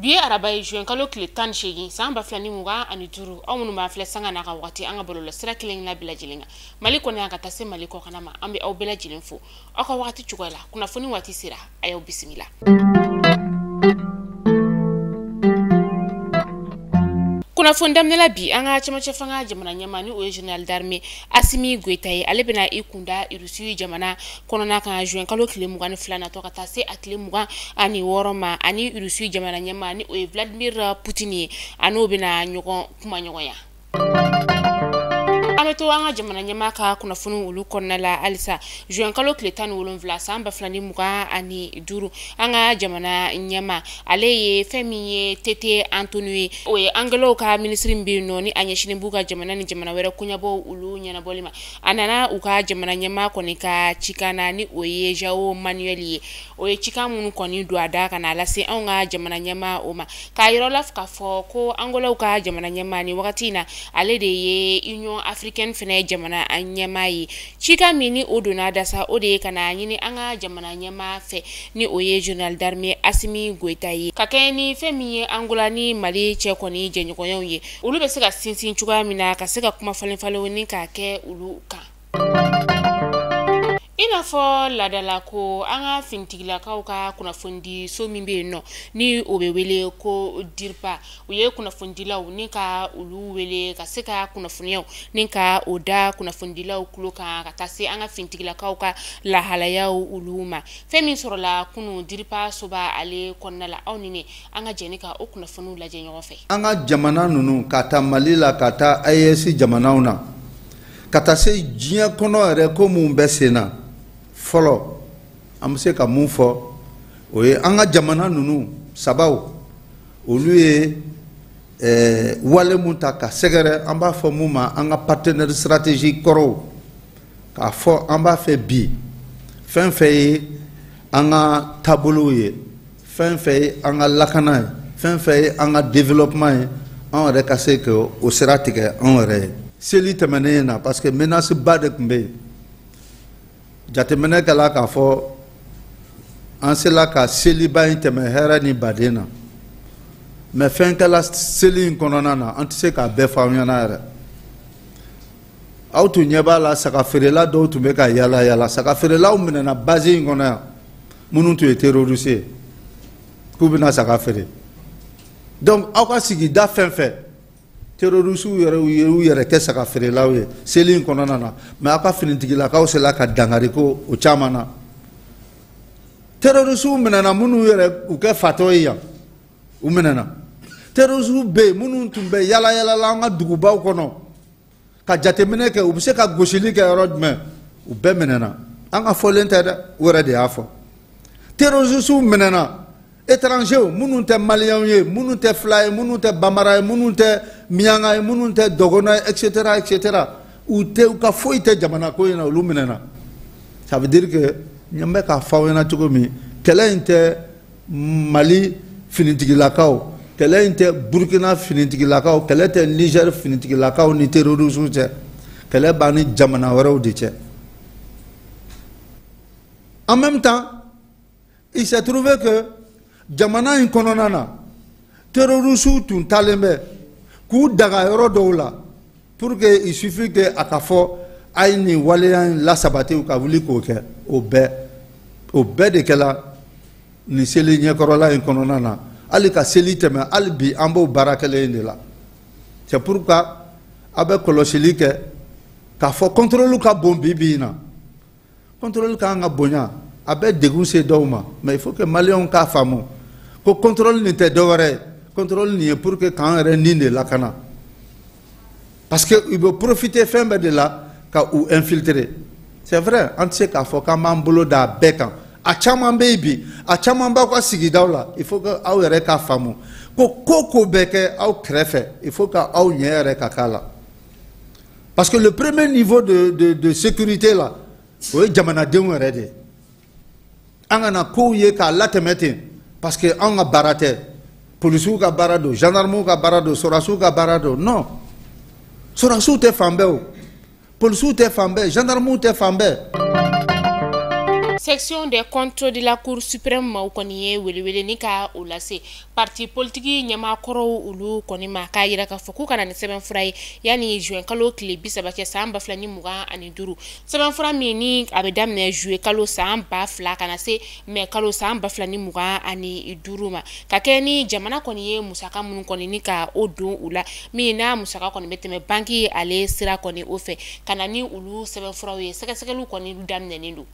Bi ye araba ye, juin kalo tile 18, san 2025. Aw minnu b'an filɛ sanga n'a ka waati, an ka bɔlɔlɔsira kelen kelenna bɛɛ lajɛlen kan, Mali kɔnɔ yan ka taa se Mali kɔkanna ma, an bɛ aw bɛɛ lajɛlen fo aw ka waati cogoya la. Kunnafoni waati sera, a y'aw bisimila. Kunnafoni daminɛla bi, an ka cɛmancɛ fanga jamana ɲɛmaa, ni o ye général d'armée Assimi Goïta ye, ale bɛna i kunda Russie jamana kɔnɔna kan juin kalo tile 22 natɔ ka taa se a tile 26 ma. Ani Russie jamana ɲɛmaa, ni o ye Vladimir Poutine ye, a n'o bɛna ɲɔgɔn kuma ɲɔgɔnya. An bɛ to an ka jamana ɲɛmaa ka kunnafoni olu kɔnɔna la halisa. Juin kalo tile 17, san 2025, an ka jamana ɲɛmaa, ale ye fɛn min ye Tete Antoni ye, o ye Angolaw ka minisiri min bɛ yen nɔ, ni a ɲɛsinnen b'u ka jamana ni jamana wɛrɛ koɲɛbɔw olu ɲɛnabɔli ma. A nana u ka jamana ɲɛmaa kɔni ka cikan na, ni o ye João Manuel ye. O ye cikan minnu kɔni don a da ka n'a lase anw ka jamana ɲɛmaa o ma, k'a yɔrɔ la k'a fɔ ko Angolaw ka jamana ɲɛmaa ni wagati in na, ale de ye Union africaine fɛnɛ jamana ɲɛmaa ye. Cikan min ni o donna dasa, o de ye ka na ɲini an ka jamana ɲɛmaa fɛ, ni o ye général d'armée Assimi Goïta ye, ka kɛɲɛ ni fɛn min ye Angola ni Mali cɛ kɔni jɛɲɔgɔnyaw ye, olu bɛ se ka sinsin cogoya min na, ka se ka kuma falen falenw ni k'a kɛ olu kan. I n'a fɔ laadala ko, an ka finitigilakaw ka kunnafonidi so min bɛ yen nɔ, ni o bɛ wele ko DIRPA, u ye kunnafonidilaw ni ka olu wele ka se ka kunnafoniyaw ni ka o da kunnafonidilaw tulo kan, ka taa se an ka finitigilakaw ka lahalayaw olu ma. Fɛn min sɔrɔla kunun DIRPA soba ale kɔnɔna la, aw ni ne, an ka jɛni ka o kunnafoniw lajɛ ɲɔgɔn fɛ. An ka jamana ninnu, ka taa Mali la, ka taa AES jamanaw na, ka taa se diɲɛ kɔnɔ yɛrɛ, ko mun bɛ sen na fɔlɔ, an bɛ se ka mun fɔ, o ye an ka jamana ninnu sabaw, olu ye wale mun ta ka sɛgɛrɛ, an b'a fɔ mun ma an ka partenaire stratégique kɔrɔw, k'a fɔ an b'a fɛ bi, fɛn fɛn ye an ka taabolow ye, fɛn fɛn ye an ka lakana ye, fɛn fɛn ye an ka développement ye, an yɛrɛ ka se ka o sira tigɛ anw yɛrɛ ye. Seli tɛmɛnen na, parce que menace ba de tun bɛ yen, jateminɛ kɛla k'a fɔ an sela ka seliba in tɛmɛ hɛrɛ ni baden na. Mais fɛn kɛla seli in kɔnɔna na, an tɛ se k'a bɛɛ fɔ aw ɲɛna yɛrɛ. Aw tun ɲɛ b'a la, saga feerela dɔw tun bɛ ka yala yala. Saga feerelaw minɛna base in kɔnɔ yan, minnu tun ye terroriste ye, k'u bɛna saga feere. Donc aw ka sigida fɛn fɛn, terroriste yɛrɛ u yɛrɛ kɛ saga feerelaw ye seli in kɔnɔna na. Mais aw ka finitigilakaw sela ka dankari ko o caman na. Terroriste minɛna, minnu yɛrɛ u kɛ fatɔ ye yan, u minɛna. Terroriste bɛ yen minnu tun bɛ yala yala la an ka dugubaw kɔnɔ ka jateminɛ kɛ, u bɛ se ka gosili kɛ yɔrɔ jumɛn, u bɛɛ minɛna. An ka fɔlen tɛ dɛ, u yɛrɛ de y'a fɔ. Terroriste minɛna, étrangers minnu tɛ maliyɛnw ye, minnu tɛ fila ye, minnu tɛ bambara ye, minnu tɛ miyanka ye, minnu tɛ dɔgɔnɔ ye, et cetera, et cetera, u tɛ, u ka foyi tɛ jamana ko in na, olu minɛna. Ça veut dire que n bɛ k'a fɔ aw ɲɛna cogo min, kɛlɛ in tɛ Mali finitigilakaw, kɛlɛ in tɛ Burukina finitigilakaw, kɛlɛ tɛ Niger finitigilakaw ni terroristes cɛ, kɛlɛ b'an ni jamana wɛrɛw de cɛ. En même temps, il s'est trouvé que jamana in kɔnɔna na, terroristes tun talen bɛ k'u daga yɔrɔ dɔw la, pour que il suffit que a ka fɔ a ye nin waleya in lasabati, u ka wuli k'o kɛ. O bɛɛ de kɛla nin seli ɲɛkɔrɔla in kɔnɔna na. Hali ka seli tɛmɛ, hali bi an b'o baara kelen in de la. C'est pourquoi a bɛ kɔlɔsili kɛ k'a fɔ contrôle ka bon. Bi bi in na, contrôle kan ka bonya, a bɛ degun se dɔw ma, mais il faut que maliyɛnw k'a faamu ko contrôle nin tɛ dɔwɛrɛ ye, contrôle nin ye pour que k'an yɛrɛ nin de lakana, parce que u bɛ profiter fɛn bɛɛ de la ka u infiltrer. C'est vrai, an tɛ se k'a fɔ k'an b'an bolo da bɛɛ kan. A caman bɛ yen bi, a caman b'aw ka sigidaw la. Il faut que aw yɛrɛ k'a faamu ko ko ko bɛ kɛ aw kɛrɛfɛ, il faut que aw ɲɛ yɛrɛ ka k'a la, parce que le premier niveau de sécurité là, o ye jamanadenw yɛrɛ de ye. An kana kow ye k'a latɛmɛ ten, parce que anw ka baara tɛ, polisiw ka baara don, gendarmew ka baara don, sɔrɔdasiw ka baara don. Non, sɔrɔdasiw tɛ fan bɛɛ o, polisiw tɛ fan bɛɛ, gendarmew tɛ fan bɛɛ. Section des comptes de la Cour suprême maaw kɔni ye welewele ni ka o lase parti politique ɲɛmaakɔrɔw olu kɔni ma, k'a yira k'a fɔ k'u kana ni sɛbɛnfura ye yanni juin kalo tile 30 cɛ san 2025. Sɛbɛnfura min ni a bɛ daminɛ juillet kalo san 2000 ka na se mai kalo san 2025 ma, ka kɛ ni jamana kɔni ye musaka minnu kɔni ni ka o don u la, min n'a musaka kɔni bɛ tɛmɛ banki ale sira kɔni o fɛ, ka na ni olu sɛbɛnfuraw ye. Sɛgɛsɛgɛliw kɔni daminɛnen don.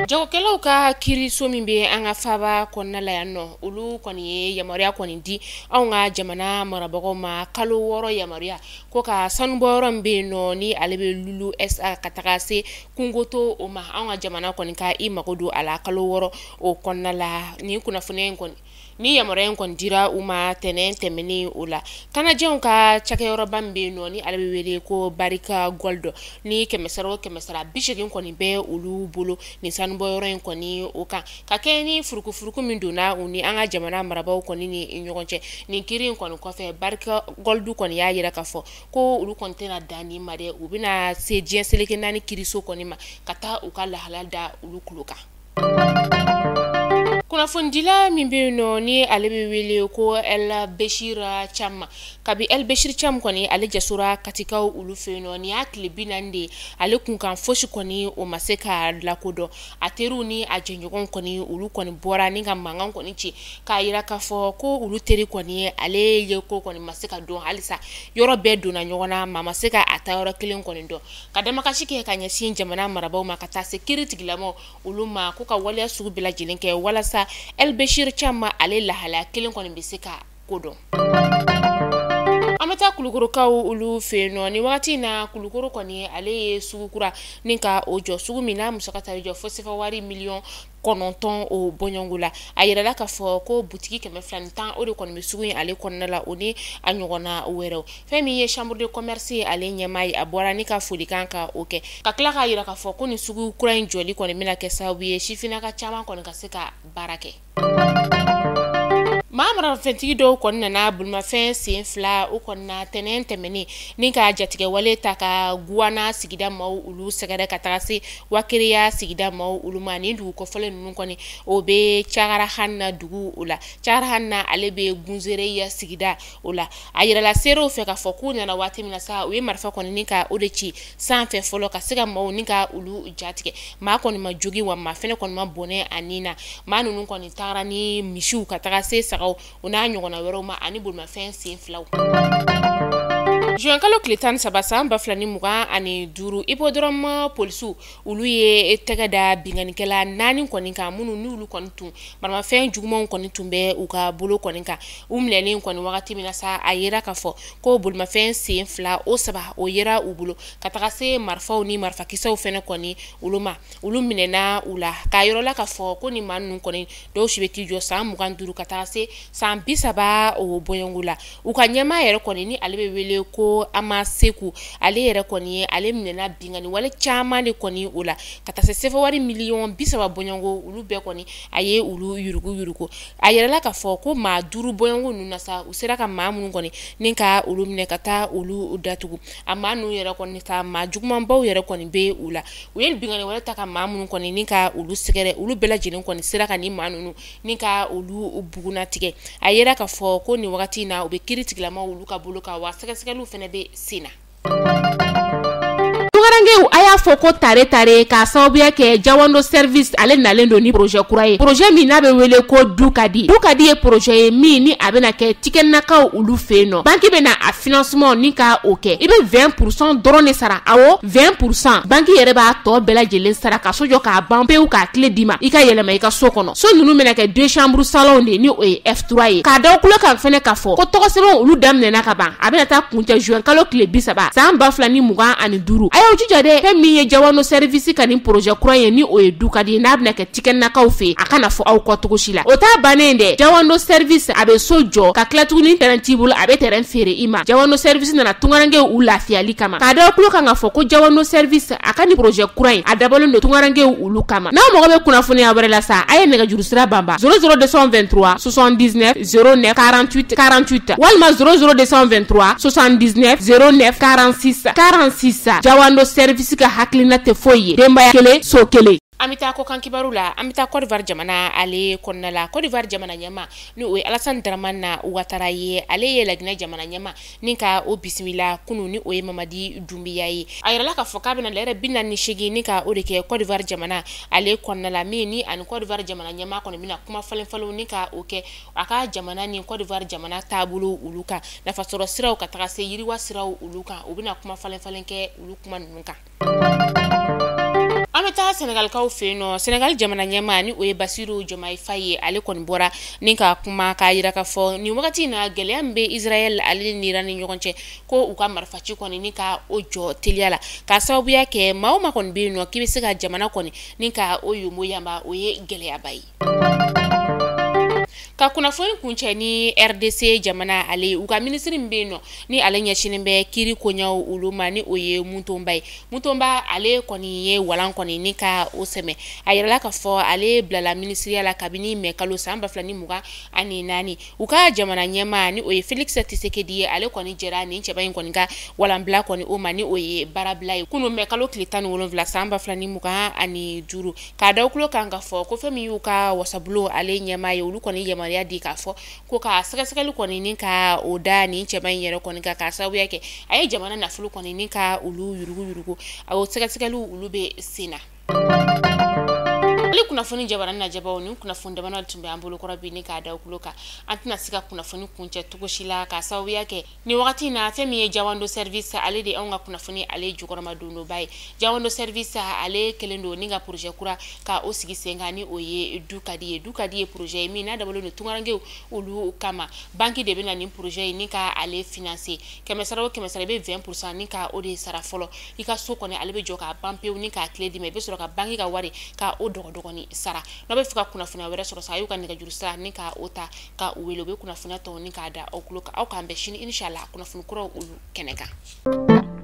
Jagokɛlaw ka kiiriso min bɛ an ka faaba kɔnɔna la yan nɔ, olu kɔni ye yamaruya kɔni di anw ka jamana marabagaw ma, kalo 6 yamaruya ko ka sanubɔyɔrɔ min bɛ yen nɔ ni ale bɛ Lulu SA ka taga se Kungoto o ma, anw ka jamana kɔni ka i mago don a la kalo 6 o kɔnɔna la. Nin kunnafoniya in kɔni ni yamaruya in kɔni dira u ma tɛnɛn tɛmɛnen o la. Kanajɛw ka cakɛyɔrɔba min bɛ yen nɔ ni ale bɛ wele ko Barika Gold, ni 100 o 100 80 kɔni bɛ olu bolo nin sanubɔyɔrɔ in kɔni o kan, ka kɛ ni furukufuruku min donna u ni an ka jamana marabagaw kɔni ni ɲɔgɔn cɛ. Nin kiiri in kɔni kɔfɛ, Barika Gold kɔni y'a yira k'a fɔ ko olu kɔni tɛna dan nin ma dɛ, u bɛna se diɲɛ seleke 4 kiiriso kɔni ma ka taa u ka lahala da olu tulo kan. Kunnafonidila min bɛ yen nɔ ni ale bɛ wele ko El Bechir Thiam, kabi El Bechir Thiam kɔni ale jasora Katikaw olu fɛ yen nɔ, nin y'a tile 40 de ye, ale kunkan fosi kɔni o ma se ka lakodɔn. A teriw ni a jɛɲɔgɔnw kɔni olu kɔni bɔra ni ka mankan kɔni ci k'a yira k'a fɔ ko olu teri kɔni ale ye ko kɔni ma se ka dɔn halisa, yɔrɔ bɛɛ donna ɲɔgɔn na, maa ma se ka a taa yɔrɔ kelen kɔni dɔn. Ka damakasi kɛ ka ɲɛsin jamana marabagaw ma ka taa se kiiri tigilamaw olu ma, ko ka waleya sugu bɛɛ lajɛlen kɛ walasa El Bechir Thiam ale lahalaya kelen kɔni bɛ se ka ko dɔn. An bɛ taa Kulukorokaw olu fɛ yen nɔ. Nin wagati in na, Kulukoro kɔni ale ye sugu kura ni ka o jɔ, sugu min n'a musaka ta jɔ fo sefa wari miliyɔn 9 o bɔɲɔgɔnko la. A yirala k'a fɔ ko butigi 210 o de kɔni bɛ sugu in ale kɔnɔna la, o ni a ɲɔgɔnna wɛrɛw. Fɛn min ye chambre de commerce ye ale ɲɛmaa ye, a bɔra ni ka folikan ka o kɛ, ka tila k'a yira k'a fɔ ko nin sugu kura in jɔli kɔni bɛna kɛ sababu ye sifinnaka caman kɔni ka se ka baara kɛ. Maa marafɛntigi dɔw kɔni nana bolimafɛn sen 2 o kɔni na tɛnɛn tɛmɛnen ni ka jatigɛwale ta ka Guwana sigida maaw olu sɛgɛrɛ ka taga se Wakereya sigida maaw olu ma. Nin dugu kɔfɔlen ninnu kɔni o bɛ Cagarahan dugu o la. Cagarahan ale bɛ Gunzereya sigida o la. A yirala seerew fɛ k'a fɔ k'u nana waati min na sa, u ye marifa kɔni ni ka o de ci sanfɛ fɔlɔ ka se ka maaw ni ka olu jatigɛ. Maa kɔni ma jogin, wa maa fɛnɛ kɔni ma bɔnɛ a nin na. Maa ninnu kɔni tagara ni misiw ka taga se sagaw o n'a ɲɔgɔnna wɛrɛw ma ani bolimafɛn sen 2. Juin kalo tile 13 san 2025, hippodrome polisiw olu ye tɛgɛ da binkannikɛla 4 kɔni kan, minnu n'olu kɔni tun maramafɛn jugumanw kɔni tun bɛ u ka bolo kɔni kan. U minɛlen kɔni wagati min na sa, a yera k'a fɔ ko bolimafɛn sen 2 o 3 o yera u bolo ka taga se marifaw ni marifakisɛw fɛnɛ kɔni olu ma. Olu minɛna u la k'a yɔrɔ la k'a fɔ ko nin maa ninnu kɔni dɔw si bɛ t'i jɔ san 25 ka taga se san 30 o bɔɲɔgɔnko la. U ka ɲɛmaa yɛrɛ kɔni ni ale bɛ wele ko Ama Seku, ale yɛrɛ kɔni ye ale minɛna binkanni wale caman de kɔni o la ka taa se sefa wari miliyɔn 30 bɔɲɔgɔnko, olu bɛɛ kɔni a ye olu yurugu yurugu. A yɛrɛla k'a fɔ ko maa 5 bɔɲɔgɔnko ninnu na sa, u sera ka maa minnu kɔni ni ka olu minɛ ka taa olu datugu. A maa ninnu yɛrɛ kɔni ta maa jugumanbaw yɛrɛ kɔni bɛ u la. U ye binkanni wale ta ka maa minnu kɔni ni ka olu sɛgɛrɛ, olu bɛɛ lajɛlen kɔni sera ka nin maa ninnu ni ka olu bugunnatigɛ. A yɛrɛ k'a fɔ ko nin wagati in na, u bɛ kiiri tigilamaw olu ka bolo kan, wa sɛgɛsɛgɛliw fɛnɛ bɛ sen na. Tunkarankew a y'a fɔ ko tare tare k'a sababuya kɛ Jawando service ale nalen don ni projet kura ye, projet min n'a bɛ wele ko Dukadi. Dukadi ye projet ye min ni a bɛna kɛ Tikɛnakaw olu fɛ yen nɔ. Banque bɛna a financement ni ka o kɛ, i bɛ 20% dɔrɔn de sara. Awɔ, 20%, banque yɛrɛ b'a tɔ bɛɛ lajɛlen sara ka so jɔ k'a ban pewu k'a tile d'i ma, i ka yɛlɛma i ka so kɔnɔ. So ninnu bɛna kɛ 2 chambres salon de ni o ye F3 ye. K'a da kulo kan fɛnɛ k'a fɔ ko tɔgɔsɛbɛnw olu daminɛna ka ban, a bɛna taa kuncɛ juin kalo tile 30 san 2025. A y'aw jija dɛ, fɛn min ye Jawando service ka nin projet kura ye ni o ye Dukadi ye, n'a bɛna kɛ Tikɛnakaw fɛ, a kana fɔ aw kɔ cogo si la. O t'a bannen dɛ, Jawando service a bɛ so jɔ ka tila tuguni terrain t'i bolo, a bɛ terrain feere i ma. Jawando service nana tunkarankew u lafiyali kama. K'a da kulo kan k'a fɔ ko Jawando service a ka nin projet kura in a dabɔlen don tunkarankew olu kama. N'aw mago bɛ kunnafoniya wɛrɛ la sa, a ye nɛgɛjuru sira banba 00223 79 09 48 48 walima 00223 79 09 46 46. Jawando service ka hakilina tɛ foyi ye, denbaya kelen so kelen. An bɛ taa kɔkan kibaru la. An bɛ taa Côte d'Ivoire jamana ale kɔnɔna la. Côte d'Ivoire jamana ɲɛma, ni o ye Alassane Dramane Ouattara ye, ale ye Laginɛ jamana ɲɛma ni ka o bisimila kunun, ni o ye Mamadi Doumbouya ye. A yirala k'a fɔ k'a bɛna lɛrɛ 48 ni ka o de kɛ Côte d'Ivoire jamana ale kɔnɔna la, min ni ani Côte d'Ivoire jamana ɲɛma kɔni bɛna kuma falen falenw ni ka o kɛ a ka jamana ni Côte d'Ivoire jamana taabolo olu kan, nafasɔrɔ siraw ka taga se yiriwa siraw olu kan. U bɛna kuma falen falen kɛ olu kuma ninnu kan. An bɛ taa Senegalikaw fɛ yen nɔ. Senegal jamana ɲɛmaa, ni o ye Bassirou Diomaye Faye ye, ale kɔni bɔra ni ka kuma k'a yira k'a fɔ nin wagati in na, gɛlɛya min bɛ Israël ale ni Iran ni ɲɔgɔn cɛ, ko u ka marifaci kɔni ni ka o jɔ teliya la, k'a sababuya kɛ maa o maa kɔni bɛ yen nɔ k'i bɛ se ka jamana kɔni ni ka o yomo yanba, o ye gɛlɛyaba ye. Ka kunnafoni kuncɛ ni RDC jamana ale, u ka minisiri min bɛ yen nɔ ni ale ɲɛsinnen bɛ kiiri koɲɛw olu ma, ni o ye Mutomba ye. Mutomba ale kɔni ye walan kɔni ni ka o sɛmɛ. A yirala k'a fɔ ale bilala minisiriya la kabini mɛ kalo san 2024. U ka jamana ɲɛmaa, ni o ye Felix Tshisekedi ye, ale kɔni jɛra nin cɛba in kɔni ka walanbila kɔni o ma, ni o ye baarabila ye kunun mɛ kalo tile 17 san 2025. K'a da tulo kan k'a fɔ ko fɛn min y'u ka wasabulon ale ɲɛmaa ye, olu kɔni yamaruya di k'a fɔ ko ka sɛgɛsɛgɛli kɔni ni ka o da nin cɛba in yɛrɛ kɔni kan, k'a sababuya kɛ a ye jamana nafolo kɔni ni ka olu yurugu yurugu. O sɛgɛsɛgɛliw olu bɛ sen na. Ale kunnafoni jabarani lajɛbaw, ni kunnafoni damadɔ tun bɛ an bolo kɔrɔ bi ni k'a da tulo kan. An tɛna se ka kunnafoni kuncɛ cogo si la, k'a sababuya kɛ nin wagati in na, fɛn min ye Jawando Service, ale de anw ka kunnafoni ale jukɔrɔma dondoba ye. Jawando Service ale kɛlen don ni ka projet kura ka o sigi sen kan, ni o ye Du Kadi ye. Du Kadi ye projet ye min n'a dabɔlen don tungarankew olu kama. Banque de bɛ na nin projet ye ni ka ale financer. 100 sara o 100 sara, i bɛ 20% ni ka o de sara fɔlɔ. I ka so kɔni ale bɛ jɔ k'a ban pewu ni k'a tile d'i ma, i bɛ sɔrɔ ka banque ka wari ka o dɔgɔ dɔgɔnin sara. N'aw bɛ fɛ ka kunnafoniya wɛrɛ sɔrɔ sa, a y'u ka nɛgɛjuru sira ni ka o ta ka u wele, u bɛ kunnafoniya tɔw ni k'a da aw tulo kan. Aw k'an bɛn sini, inshallah, kunnafoni kuraw olu kɛnɛ kan.